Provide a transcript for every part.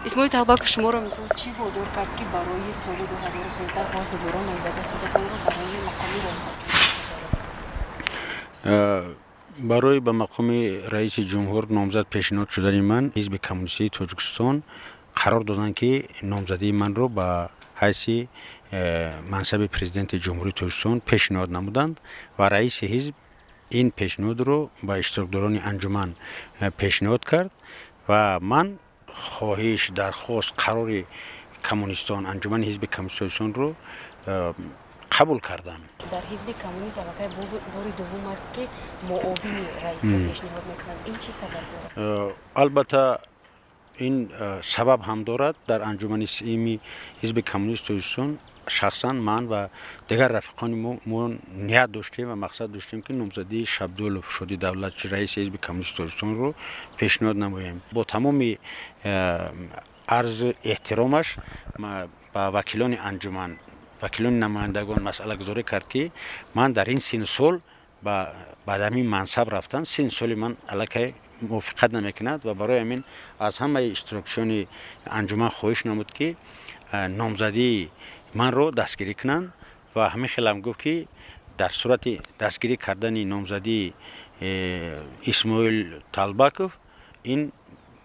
Исмоил Талбаков, шуморо, мисол, чӣ водор кард, ки барои соли 2013 боз дубора номзадии худатонро барои мақоми раёсатҷумҳур гузоред? Барои ба мақоми раиси ҷумҳур номзад пешниҳод шудани ман Ҳизби коммунистии Тоҷикистон қарор доданд, ки номзадии манро ба ҳайси мансаби президенти Ҷумҳурии Тоҷикистон пешниҳод намуданд ва раиси ҳизб ин пешниҳодро ба иштирокдорони анҷуман пешниҳод кард ва ман хоҳиш, дархост, қарори коммунистон, анҷумани Ҳизби коммунисти Тоҷикистонро қабул кардам. Дар Ҳизби коммунист аллакай бори дуввум аст, ки муовини раисро пешниҳод мекунанд. Ин чӣ сабаб дорад? Албатта, ин сабаб ҳам дорад. Дар анҷумани сеюми Ҳизби коммунист Тоҷикистон шахсан ман ва дигар рафиқони мо ният доштем ва мақсад доштем, ки номзадии Шабдулов Шоди Давлат, раиси Ҳизби коммунисти Тоҷикистонро пешниҳод намоем. Бо тамоми арзу эҳтиромаш ба вакилони анҷуман, вакилони намояндагон масъалагузорӣ кард, ки ман дар ин синну сол ба ҳамин мансаб рафтан, синну соли ман аллакай мувофиқат намекунад ва барои ҳамин аз ҳамаи иштирокчиёни анҷуман хоҳиш намуд, ки номзадии манро дастгирӣ кунанд ва ҳамин хелам гуфт, ки дар сурати дастгирӣ кардани номзадии Исмоил Талбаков ин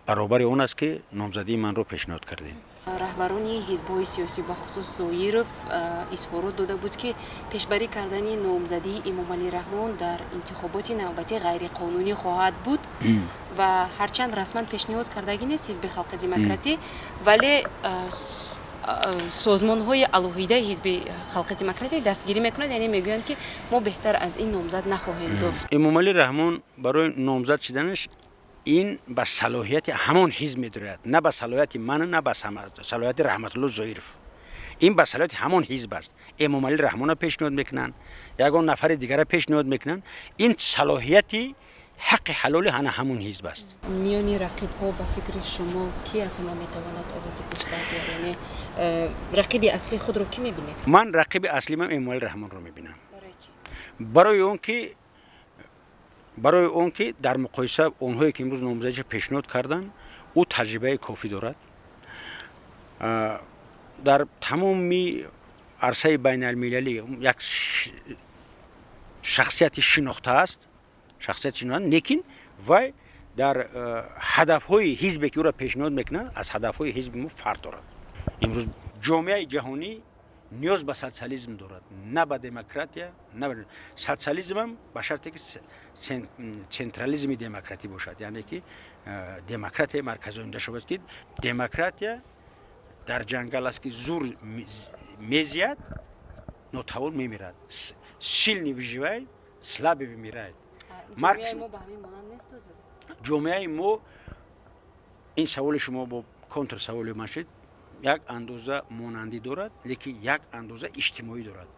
баробари он аст, ки номзадии манро пешниҳод кардем. Раҳбарони ҳизбҳои сиёсӣ, бахусус Зоиров, изҳорот дода буд, ки пешбарӣ кардани номзадии Эмомалӣ Раҳмон дар интихоботи навбатӣ ғайриқонунӣ хоҳад буд. Ва ҳарчанд расман пешниҳод кардагӣ нест Ҳизби халқи демократӣ, вале созмонҳои алоҳидаи Ҳизби халқи демократӣ дастгирӣ мекунад, яъне мегӯянд, ки мо беҳтар аз ин номзад нахоҳем дошт. Эмомалӣ Раҳмон барои номзад шиданаш ин ба салоҳияти ҳамон ҳизб медорад, на ба салоҳияти ман, на ба салоҳияти Раҳматулло Зоиров. Ин ба салоҳияти ҳамон ҳизб аст. Эмомалӣ Раҳмонро пешниҳод мекунанд, ягон нафари дигарро пешниҳод мекунанд, ин салоҳияти ҳаққи ҳалоли ҳана ҳамон ҳизб аст. Миёни рақибҳо, ба фикри шумо, ки аз ҳама метавонад овози бештар биёрад? Яъне рақиби аслии худро кӣ мебинед? Ман рақиби аслимам Эмомалӣ Раҳмонро мебинам. Барои чӣ? Барои он ки дар муқоиса онҳое, ки имрӯз номзадиша пешниҳод карданд, ӯ таҷрибаи кофӣ дорад, дар тамоми арсаи байналмилалӣ як шахсияти шинохта аст, шахсияти шинохта. Лекин вай дар ҳадафҳои ҳизбе, ки ӯро пешниҳод мекунад, аз ҳадафҳои ҳизби мо фарқ дорад. Имрӯз ҷомеаи ҷаҳонӣ ниёз ба социализм дорад, на ба демократия, на ба социализмам, ба шарте ки централизми демократӣ бошад, яъне ки демократияи марказонида шавад, ки демократия дар ҷангал аст, ки зур мезияд, нотавон мемирад. Сильный выживает, слабый вымирает. Ҷомеаи мо ба ҳамин монанд нест ҳозир? Ҷомеаи мо, ин саволи шумо бо контрсаволи ман шуд, як андоза монандӣ дорад, лекин як андоза иҷтимоӣ дорад.